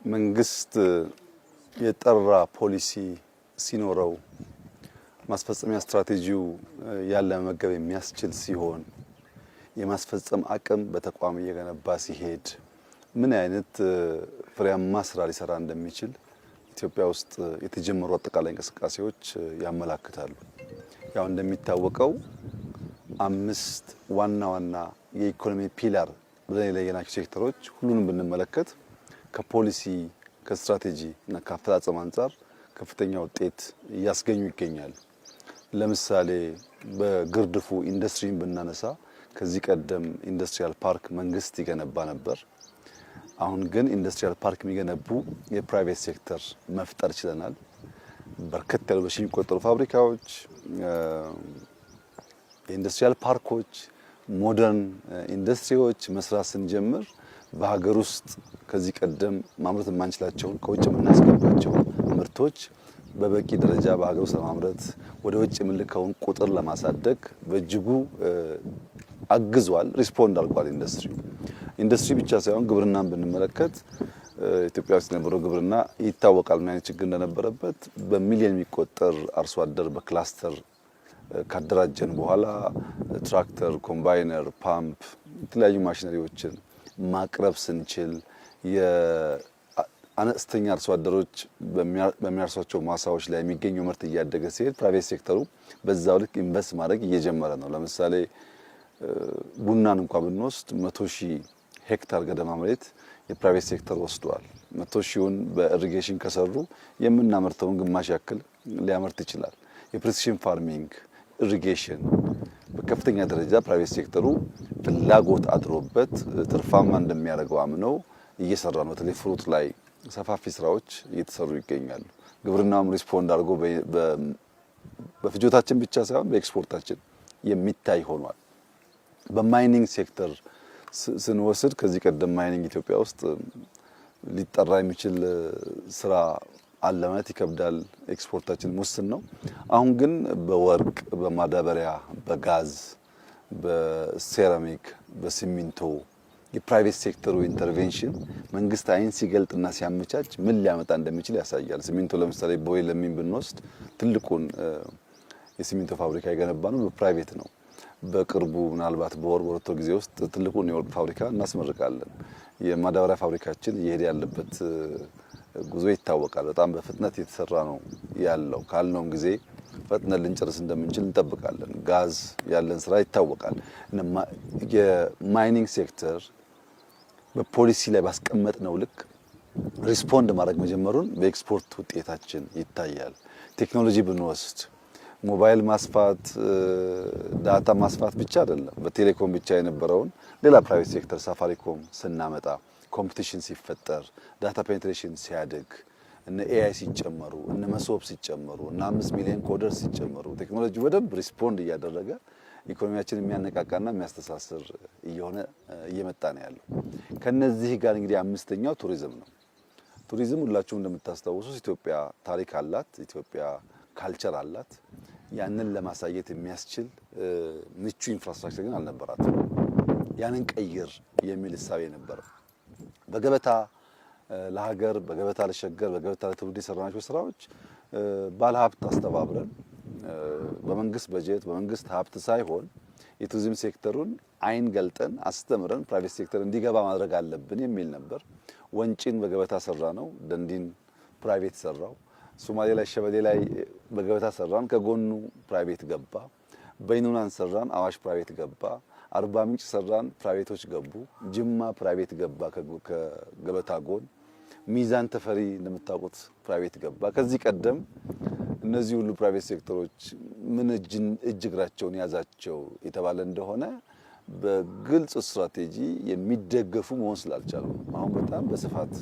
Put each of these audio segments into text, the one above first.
መንግስት የጠራ ፖሊሲ ሲኖረው፣ ማስፈጸሚያ ስትራቴጂው ያለ መመገብ የሚያስችል ሲሆን፣ የማስፈጸም አቅም በተቋም እየገነባ ሲሄድ ምን አይነት ፍሬያማ ስራ ሊሰራ እንደሚችል ኢትዮጵያ ውስጥ የተጀመሩ አጠቃላይ እንቅስቃሴዎች ያመላክታሉ። ያው እንደሚታወቀው አምስት ዋና ዋና የኢኮኖሚ pillar ብለን የለየናቸው ሴክተሮች ሁሉንም ብንመለከት ከፖሊሲ፣ ከስትራቴጂ እና ከአፈጻጸም አንጻር ከፍተኛ ውጤት እያስገኙ ይገኛሉ። ለምሳሌ በግርድፉ ኢንዱስትሪን ብናነሳ ከዚህ ቀደም industrial park መንግስት ይገነባ ነበር። አሁን ግን industrial park የሚገነቡ የ private sector መፍጠር ችለናል። በርከት ያሉ በሺ የሚቆጠሩ ፋብሪካዎች፣ የ industrial ፓርኮች፣ modern ኢንዱስትሪዎች መስራት ስንጀምር በሀገር ውስጥ ከዚህ ቀደም ማምረት የማንችላቸውን ከውጭ የምናስገባቸውን ምርቶች በበቂ ደረጃ በሀገር ውስጥ ለማምረት፣ ወደ ውጭ የምንልከውን ቁጥር ለማሳደግ በእጅጉ አግዟል። Respond አድርጓል ኢንዱስትሪው። ኢንዱስትሪ ብቻ ሳይሆን ግብርናን ብንመለከት ኢትዮጵያ ውስጥ የነበረው ግብርና ይታወቃል ምን አይነት ችግር እንደነበረበት። በሚሊዮን የሚቆጠር አርሶ አደር በ cluster ካደራጀን በኋላ ትራክተር፣ ኮምባይነር፣ ፓምፕ፣ የተለያዩ ማሽነሪዎችን ማቅረብ ስንችል፣ የአነስተኛ አርሶ አደሮች በሚያርሷቸው ማሳዎች ላይ የሚገኘው ምርት እያደገ ሲሄድ private sector ኡ በዛው ልክ invest ማድረግ እየጀመረ ነው። ለምሳሌ ቡናን እንኳ ብንወስድ 100,000 ሄክታር ገደማ መሬት የ private sector ወስዷል። 100,000ውን በ irrigation ከሰሩ የምናመርተውን ግማሽ ያክል ሊያመርት ይችላል። የ precision farming፣ irrigation በከፍተኛ ደረጃ private sector ኡ ፍላጎት አድሮበት ትርፋማ እንደሚያደርገው አምነው እየሰራ ነው። በተለይ fruit ላይ ሰፋፊ ስራዎች እየተሰሩ ይገኛሉ። ግብርናውም respond አድርጎ በፍጆታችን ብቻ ሳይሆን በኤክስፖርታችን የሚታይ ሆኗል። በ mining sector ስንወስድ ከዚህ ቀደም mining ኢትዮጵያ ውስጥ ሊጠራ የሚችል ስራ አለ ማለት ይከብዳል። ኤክስፖርታችን ውስን ነው። አሁን ግን በወርቅ፣ በማዳበሪያ፣ በጋዝ፣ በሴራሚክ፣ በሲሚንቶ የ private sector ኡ intervention መንግስት አይን ሲገልጥና ሲያመቻች ምን ሊያመጣ እንደሚችል ያሳያል። ሲሚንቶ ለምሳሌ ቦሌ ለሚን ብንወስድ ትልቁን የሲሚንቶ ፋብሪካ የገነባነው በ private ነው። በቅርቡ ምናልባት በወር በሁለት ወር ጊዜ ውስጥ ትልቁን የወርቅ ፋብሪካ እናስመርቃለን። የማዳበሪያ ፋብሪካችን እየሄደ ያለበት ጉዞ ይታወቃል። በጣም በፍጥነት የተሰራ ነው ያለው። ካልነውም ጊዜ ፈጥነን ልንጨርስ እንደምንችል እንጠብቃለን። ጋዝ ያለን ስራ ይታወቃል። የ mining sector በፖሊሲ ላይ ባስቀመጥነው ልክ respond ማድረግ መጀመሩን በኤክስፖርት ውጤታችን ይታያል። ቴክኖሎጂ ብንወስድ ሞባይል ማስፋት፣ data ማስፋት ብቻ አይደለም። በቴሌኮም ብቻ የነበረውን ሌላ private sector ሳፋሪኮም ስናመጣ፣ competition ሲፈጠር፣ data penetration ሲያድግ፣ እነ AI ሲጨመሩ፣ እነ መሶብ ሲጨመሩ፣ እነ 5 ሚሊዮን coder ሲጨመሩ ቴክኖሎጂ በደንብ respond እያደረገ ኢኮኖሚያችን የሚያነቃቃና የሚያስተሳስር እየሆነ እየመጣ ነው ያለው። ከነዚህ ጋር እንግዲህ አምስተኛው ቱሪዝም ነው። ቱሪዝም ሁላችሁም እንደምታስታውሱት ኢትዮጵያ ታሪክ አላት። ኢትዮጵያ culture አላት። ያንን ለማሳየት የሚያስችል ምቹ infrastructure ግን አልነበራትም። ያንን ቀይር የሚል እሳቤ ነበር። በገበታ ለሀገር፣ በገበታ ለሸገር፣ በገበታ ለትውልድ የሰራናቸው ስራዎች ባለሀብት አስተባብረን በመንግስት በጀት በመንግስት ሀብት ሳይሆን የቱሪዝም ሴክተሩን አይን ገልጠን አስተምረን private sector እንዲገባ ማድረግ አለብን የሚል ነበር። ወንጪን በገበታ ሰራነው፣ ደንዲን private ሰራው። ሶማሌ ላይ ሸበሌ ላይ በገበታ ሰራን፣ ከጎኑ private ገባ። በይኑናን ሰራን፣ አዋሽ private ገባ። አርባ ምንጭ ሰራን፣ private ኦች ገቡ። ጅማ private ገባ ከገበታ ጎን። ሚዛን ተፈሪ እንደምታውቁት private ገባ። ከዚህ ቀደም እነዚህ ሁሉ private sector ኦች ምን እጅ እግራቸውን ያዛቸው የተባለ እንደሆነ በግልጽ ስትራቴጂ የሚደገፉ መሆን ስላልቻሉ አሁን በጣም በስፋት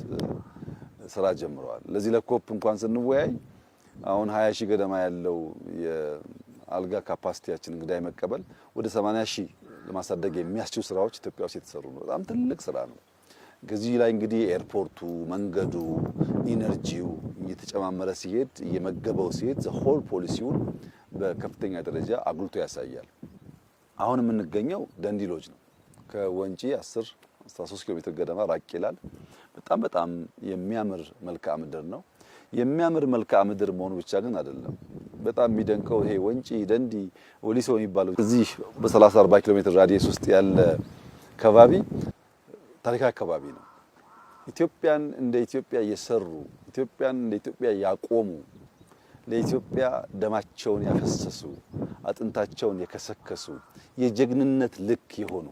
ስራ ጀምረዋል። ለዚህ ለ COP እንኳን ስንወያይ አሁን 20,000 ገደማ ያለው የአልጋ capacity ያችን እንግዳ መቀበል ወደ 80,000 ለማሳደግ የሚያስችሉ ስራዎች ኢትዮጵያ ውስጥ የተሰሩ ነው። በጣም ትልቅ ስራ ነው። ከዚህ ላይ እንግዲህ ኤርፖርቱ፣ መንገዱ፣ energy ው እየተጨማመረ ሲሄድ፣ እየመገበው ሲሄድ the whole ፖሊሲውን በከፍተኛ ደረጃ አጉልቶ ያሳያል። አሁን የምንገኘው ደንዲ ሎጅ ነው። ከወንጪ 10 13 ኪሎ ሜትር ገደማ ራቅ ይላል። በጣም በጣም የሚያምር መልክዓ ምድር ነው። የሚያምር መልክዓ ምድር መሆኑ ብቻ ግን አይደለም። በጣም የሚደንቀው ይሄ ወንጪ፣ ደንዲ፣ ወሊሶ የሚባለው እዚህ በ30 40 ኪሎ ሜትር radius ውስጥ ያለ ከባቢ ታሪካዊ አካባቢ ነው። ኢትዮጵያን እንደ ኢትዮጵያ የሰሩ፣ ኢትዮጵያን እንደ ኢትዮጵያ ያቆሙ፣ ለኢትዮጵያ ደማቸውን ያፈሰሱ፣ አጥንታቸውን የከሰከሱ፣ የጀግንነት ልክ የሆኑ፣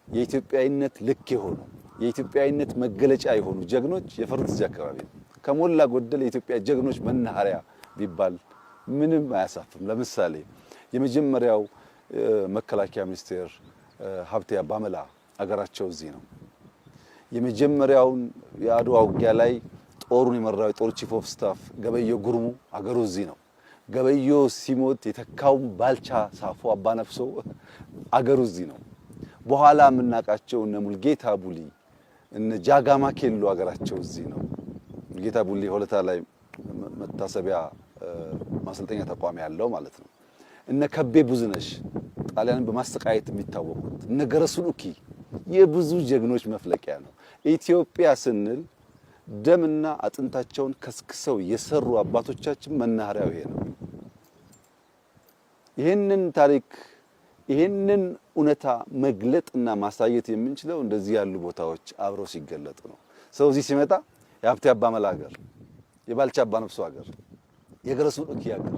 የኢትዮጵያዊነት ልክ የሆኑ፣ የኢትዮጵያዊነት መገለጫ የሆኑ ጀግኖች የፈሩት እዚህ አካባቢ ነው። ከሞላ ጎደል የኢትዮጵያ ጀግኖች መናኸሪያ ቢባል ምንም አያሳፍርም። ለምሳሌ የመጀመሪያው መከላከያ ሚኒስቴር ሀብቴ አባመላ አገራቸው እዚህ ነው። የመጀመሪያውን የአድዋ ውጊያ ላይ ጦሩን የመራው የጦር chief of staff ገበየሁ ጉርሙ አገሩ እዚህ ነው። ገበየሁ ሲሞት የተካውን ባልቻ ሳፎ አባነፍሶ አገሩ እዚህ ነው። በኋላ የምናውቃቸው እነ ሙልጌታ ቡሊ፣ እነ ጃጋማ ኬሎ አገራቸው እዚህ ነው። ሙልጌታ ቡሊ ሆለታ ላይ መታሰቢያ ማሰልጠኛ ተቋም ያለው ማለት ነው። እነ ከቤ ብዙነሽ ጣሊያንን በማሰቃየት የሚታወቁት፣ እነ ገረሱ ዱኪ የብዙ ጀግኖች መፍለቂያ ነው። ኢትዮጵያ ስንል ደምና አጥንታቸውን ከስክሰው የሰሩ አባቶቻችን መናኸሪያው ይሄ ነው። ይህንን ታሪክ፣ ይህንን እውነታ መግለጥና ማሳየት የምንችለው እንደዚህ ያሉ ቦታዎች አብረው ሲገለጡ ነው። ሰው እዚህ ሲመጣ የሀብቴ አባመላ ሀገር፣ የባልቻ አባነፍሶ ሀገር፣ የገረሱ ዱኪ ሀገር፣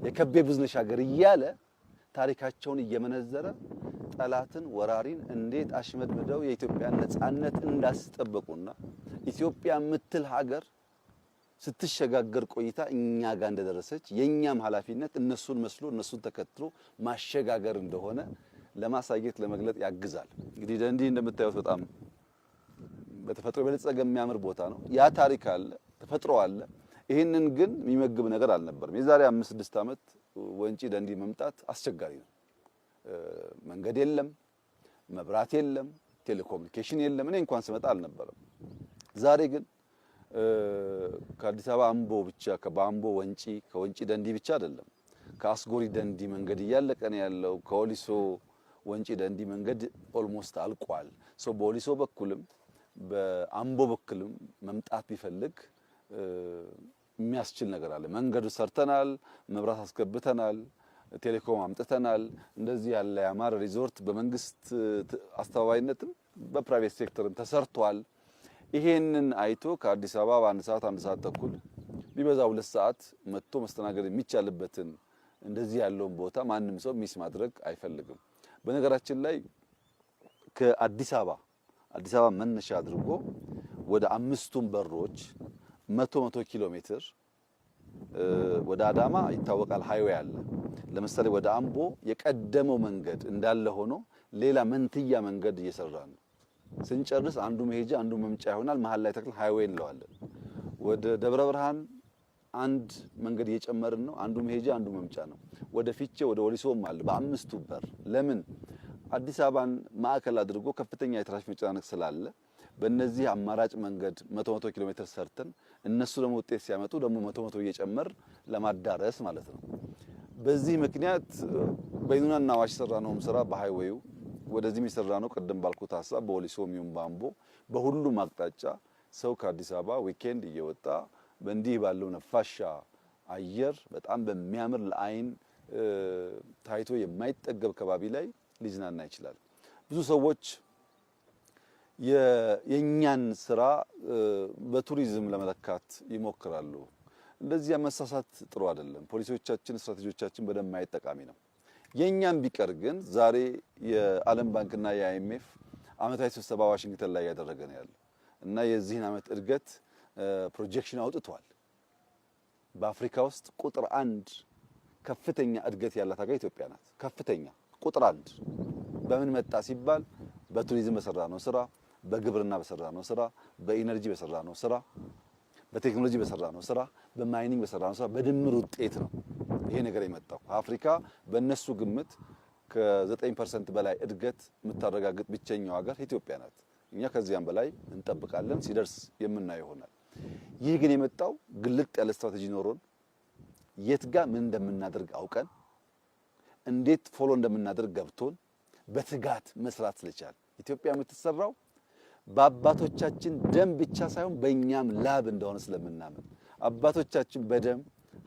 የከቤ ብዙነሽ ሀገር እያለ ታሪካቸውን እየመነዘረ ጠላትን ወራሪን እንዴት አሽመድምደው የኢትዮጵያን ነጻነት እንዳስጠበቁና ኢትዮጵያ የምትል ሀገር ስትሸጋገር ቆይታ እኛ ጋር እንደደረሰች የኛም ኃላፊነት እነሱን መስሎ እነሱን ተከትሎ ማሸጋገር እንደሆነ ለማሳየት፣ ለመግለጥ ያግዛል። እንግዲህ ደንዲ እንደምታዩት በጣም በተፈጥሮ የበለጸገ የሚያምር ቦታ ነው። ያ ታሪክ አለ፣ ተፈጥሮ አለ። ይህንን ግን የሚመግብ ነገር አልነበረም። የዛሬ 5 6 ዓመት ወንጪ ደንዲ መምጣት አስቸጋሪ ነው። መንገድ የለም፣ መብራት የለም፣ ቴሌኮሙኒኬሽን የለም። እኔ እንኳን ስመጣ አልነበረም። ዛሬ ግን ከአዲስ አበባ አምቦ ብቻ፣ ከባምቦ ወንጪ፣ ከወንጪ ደንዲ ብቻ አይደለም፣ ከአስጎሪ ደንዲ መንገድ እያለቀ ነው ያለው። ከወሊሶ ወንጪ ደንዲ መንገድ almost አልቋል። So በወሊሶ በኩልም በአምቦ በኩልም መምጣት ቢፈልግ የሚያስችል ነገር አለ። መንገዱ ሰርተናል፣ መብራት አስገብተናል፣ ቴሌኮም አምጥተናል። እንደዚህ ያለ ያማረ ሪዞርት በመንግስት አስተባባሪነትም በ private sector ም ተሰርቷል። ይሄንን አይቶ ከአዲስ አበባ በአንድ ሰዓት፣ አንድ ሰዓት ተኩል፣ ቢበዛ 2 ሰዓት መጥቶ መስተናገድ የሚቻልበትን እንደዚህ ያለውን ቦታ ማንም ሰው miss ማድረግ አይፈልግም። በነገራችን ላይ ከአዲስ አበባ አዲስ አበባ መነሻ አድርጎ ወደ አምስቱም በሮች 100 100 ኪሎ ሜትር፣ ወደ አዳማ ይታወቃል highway አለ። ለምሳሌ ወደ አምቦ የቀደመው መንገድ እንዳለ ሆኖ ሌላ መንትያ መንገድ እየሰራ ነው። ስንጨርስ አንዱ መሄጃ አንዱ መምጫ ይሆናል። መሀል ላይ ተክል highway እንለዋለን። ወደ ደብረ ብርሃን አንድ መንገድ እየጨመርን ነው። አንዱ መሄጃ አንዱ መምጫ ነው። ወደ ፊቼ፣ ወደ ወሊሶም አለ በአምስቱ በር። ለምን? አዲስ አበባን ማዕከል አድርጎ ከፍተኛ የትራፊክ መጨናነቅ ስላለ በእነዚህ አማራጭ መንገድ 100 100 ኪሎ ሜትር ሰርተን እነሱ ደግሞ ውጤት ሲያመጡ ደግሞ 100 100 እየጨመር ለማዳረስ ማለት ነው። በዚህ ምክንያት በይኑናና አዋሽ የሰራነውም ስራ በ highway ው ወደዚህም የሰራ ነው። ቅድም ባልኩት ሀሳብ በወሊሶም ይሁን ባምቦ በሁሉም አቅጣጫ ሰው ከአዲስ አበባ weekend እየወጣ በእንዲህ ባለው ነፋሻ አየር በጣም በሚያምር ለአይን ታይቶ የማይጠገብ ከባቢ ላይ ሊዝናና ይችላል። ብዙ ሰዎች የኛን ስራ በቱሪዝም ለመለካት ይሞክራሉ። እንደዚያ መሳሳት ጥሩ አይደለም። ፖሊሲዎቻችን፣ ስትራቴጂዎቻችን በደንብ ማየት ጠቃሚ ነው። የኛም ቢቀር ግን ዛሬ የዓለም ባንክና የ IMF አመታዊ ስብሰባ ዋሽንግተን ላይ እያደረገ ነው ያለው እና የዚህን አመት እድገት projection አውጥቷል። በአፍሪካ ውስጥ ቁጥር አንድ ከፍተኛ እድገት ያላት ሀገር ኢትዮጵያ ናት። ከፍተኛ ቁጥር አንድ በምን መጣ ሲባል በቱሪዝም በሰራነው ስራ፣ በግብርና በሰራነው ስራ፣ በ energy በሰራነው ስራ፣ በቴክኖሎጂ በሰራነው ስራ፣ በ mining በሰራነው ስራ በድምር ውጤት ነው ይሄ ነገር የመጣው። አፍሪካ በእነሱ ግምት ከ9% በላይ እድገት የምታረጋግጥ ብቸኛው ሀገር ኢትዮጵያ ናት። እኛ ከዚያም በላይ እንጠብቃለን፣ ሲደርስ የምናየው ይሆናል። ይህ ግን የመጣው ግልጥ ያለ ስትራቴጂ ኖሮን፣ የት ጋር ምን እንደምናደርግ አውቀን፣ እንዴት follow እንደምናደርግ ገብቶን በትጋት መስራት ስለቻል። ኢትዮጵያ የምትሰራው በአባቶቻችን ደም ብቻ ሳይሆን በእኛም ላብ እንደሆነ ስለምናምን አባቶቻችን በደም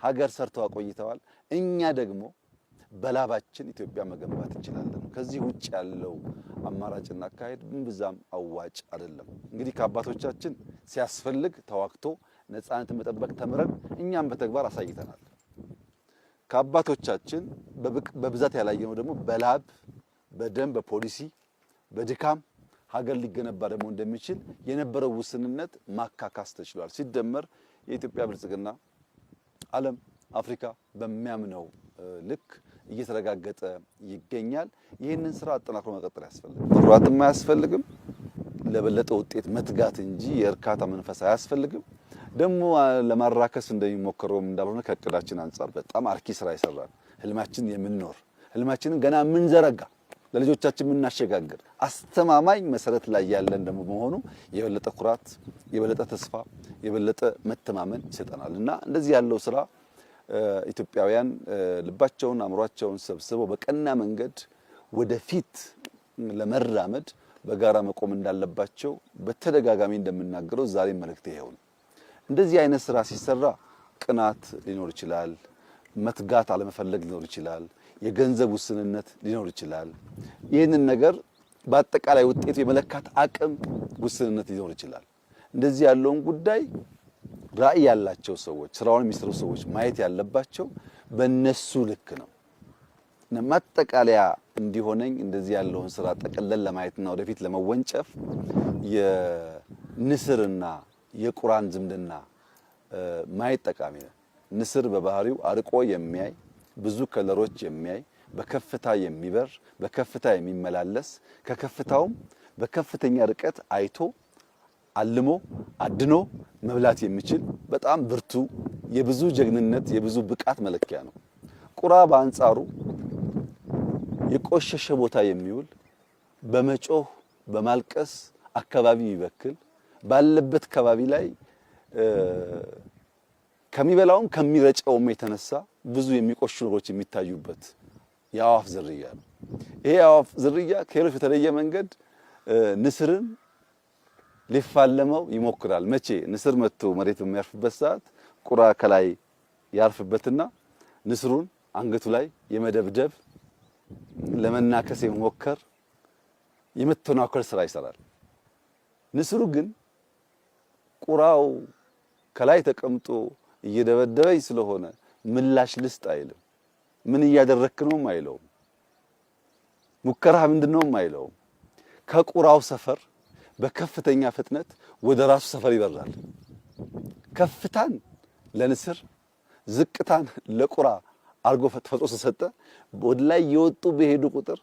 ሀገር ሰርተው አቆይተዋል። እኛ ደግሞ በላባችን ኢትዮጵያ መገንባት እንችላለን። ከዚህ ውጭ ያለው አማራጭና አካሄድ እምብዛም አዋጭ አይደለም። እንግዲህ ከአባቶቻችን ሲያስፈልግ ተዋግቶ ነፃነትን መጠበቅ ተምረን እኛም በተግባር አሳይተናል። ከአባቶቻችን በብዛት ያላየነው ደግሞ በላብ በደም በፖሊሲ በድካም ሀገር ሊገነባ ደግሞ እንደሚችል የነበረው ውስንነት ማካካስ ተችሏል። ሲደመር የኢትዮጵያ ብልጽግና ዓለም አፍሪካ በሚያምነው ልክ እየተረጋገጠ ይገኛል። ይህንን ስራ አጠናክሮ መቀጠል ያስፈልጋል። መኩራትም አያስፈልግም። ለበለጠ ውጤት መትጋት እንጂ የእርካታ መንፈስ አያስፈልግም። ደግሞ ለማራከስ እንደሚሞከረውም እንዳልሆነ ከእቅዳችን አንጻር በጣም አርኪ ስራ ይሰራል። ህልማችን የምንኖር ህልማችንን ገና የምንዘረጋ ለልጆቻችን የምናሸጋግር አስተማማኝ መሰረት ላይ ያለን ደግሞ መሆኑ የበለጠ ኩራት፣ የበለጠ ተስፋ፣ የበለጠ መተማመን ይሰጠናል እና እንደዚህ ያለው ስራ ኢትዮጵያውያን ልባቸውን አእምሯቸውን ሰብስበው በቀና መንገድ ወደፊት ለመራመድ በጋራ መቆም እንዳለባቸው በተደጋጋሚ እንደምናገረው ዛሬም መልእክት ይሄው ነው። እንደዚህ አይነት ስራ ሲሰራ ቅናት ሊኖር ይችላል፣ መትጋት አለመፈለግ ሊኖር ይችላል፣ የገንዘብ ውስንነት ሊኖር ይችላል። ይህንን ነገር በአጠቃላይ ውጤቱ የመለካት አቅም ውስንነት ሊኖር ይችላል። እንደዚህ ያለውን ጉዳይ ራዕይ ያላቸው ሰዎች፣ ስራውን የሚሰሩ ሰዎች ማየት ያለባቸው በነሱ ልክ ነው። ማጠቃለያ እንዲሆነኝ እንደዚህ ያለውን ስራ ጠቅለል ለማየትና ወደፊት ለመወንጨፍ የንስርና የቁራን ዝምድና ማየት ጠቃሚ ነው። ንስር በባህሪው አርቆ የሚያይ፣ ብዙ color ኦች የሚያይ፣ በከፍታ የሚበር፣ በከፍታ የሚመላለስ፣ ከከፍታውም በከፍተኛ ርቀት አይቶ አልሞ አድኖ መብላት የሚችል በጣም ብርቱ የብዙ ጀግንነት የብዙ ብቃት መለኪያ ነው። ቁራ በአንጻሩ የቆሸሸ ቦታ የሚውል፣ በመጮህ በማልቀስ አካባቢ የሚበክል፣ ባለበት ከባቢ ላይ ከሚበላውም ከሚረጨውም የተነሳ ብዙ የሚቆሹ ነገሮች የሚታዩበት የአዋፍ ዝርያ ነው። ይሄ የአዋፍ ዝርያ ከሌሎች በተለየ መንገድ ንስርን ሊፋለመው ይሞክራል። መቼ ንስር መጥቶ መሬት በሚያርፍበት ሰዓት ቁራ ከላይ ያርፍበትና ንስሩን አንገቱ ላይ የመደብደብ፣ ለመናከስ የመሞከር፣ የመተናኮል ስራ ይሰራል። ንስሩ ግን ቁራው ከላይ ተቀምጦ እየደበደበኝ ስለሆነ ምላሽ ልስጥ አይልም። ምን እያደረክ ነውም አይለውም። ሙከራህ ምንድነውም አይለውም። ከቁራው ሰፈር በከፍተኛ ፍጥነት ወደ ራሱ ሰፈር ይበራል። ከፍታን ለንስር ዝቅታን ለቁራ አርጎ ተፈጥሮ ተሰጠ። ወደ ላይ የወጡ በሄዱ ቁጥር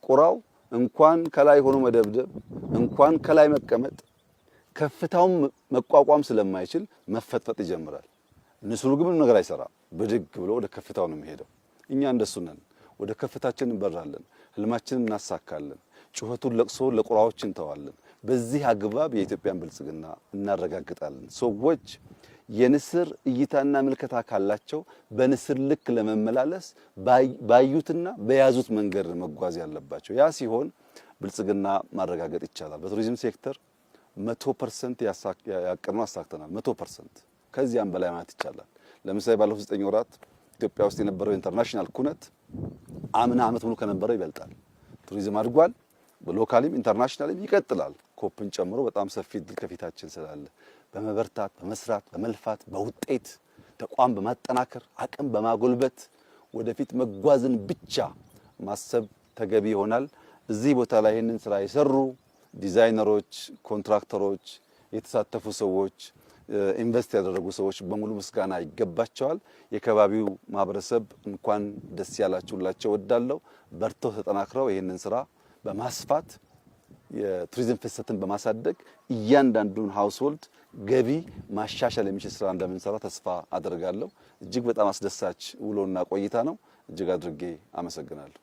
ቁራው እንኳን ከላይ ሆኖ መደብደብ እንኳን ከላይ መቀመጥ ከፍታውን መቋቋም ስለማይችል መፈጥፈጥ ይጀምራል። ንስሩ ግን ምንም ነገር አይሰራም። ብድግ ብሎ ወደ ከፍታው ነው የሚሄደው። እኛ እንደሱ ነን። ወደ ከፍታችን እንበራለን፣ ህልማችንን እናሳካለን። ጩኸቱን፣ ለቅሶ ለቁራዎች እንተዋለን። በዚህ አግባብ የኢትዮጵያን ብልጽግና እናረጋግጣለን። ሰዎች የንስር እይታና ምልከታ ካላቸው በንስር ልክ ለመመላለስ ባዩትና በያዙት መንገድ መጓዝ ያለባቸው። ያ ሲሆን ብልጽግና ማረጋገጥ ይቻላል። በቱሪዝም ሴክተር 100% ያቀድነው አሳክተናል። 100% ከዚያም በላይ ማለት ይቻላል። ለምሳሌ ባለፉት 9 ወራት ኢትዮጵያ ውስጥ የነበረው international ኩነት አምና አመት ሙሉ ከነበረው ይበልጣል። ቱሪዝም አድጓል። locally ም internationally ም ይቀጥላል። COP ን ጨምሮ በጣም ሰፊ እድል ከፊታችን ስላለ በመበርታት፣ በመስራት፣ በመልፋት፣ በውጤት ተቋም በማጠናከር፣ አቅም በማጎልበት ወደፊት መጓዝን ብቻ ማሰብ ተገቢ ይሆናል። እዚህ ቦታ ላይ ይህንን ስራ የሰሩ ዲዛይነሮች፣ ኮንትራክተሮች፣ የተሳተፉ ሰዎች፣ invest ያደረጉ ሰዎች በሙሉ ምስጋና ይገባቸዋል። የከባቢው ማህበረሰብ እንኳን ደስ ያላችሁላቸው እወዳለሁ። በርተው ተጠናክረው ይህንን ስራ በማስፋት የቱሪዝም ፍሰትን በማሳደግ እያንዳንዱን household ገቢ ማሻሻል የሚችል ስራ እንደምንሰራ ተስፋ አደርጋለሁ። እጅግ በጣም አስደሳች ውሎና ቆይታ ነው። እጅግ አድርጌ አመሰግናለሁ።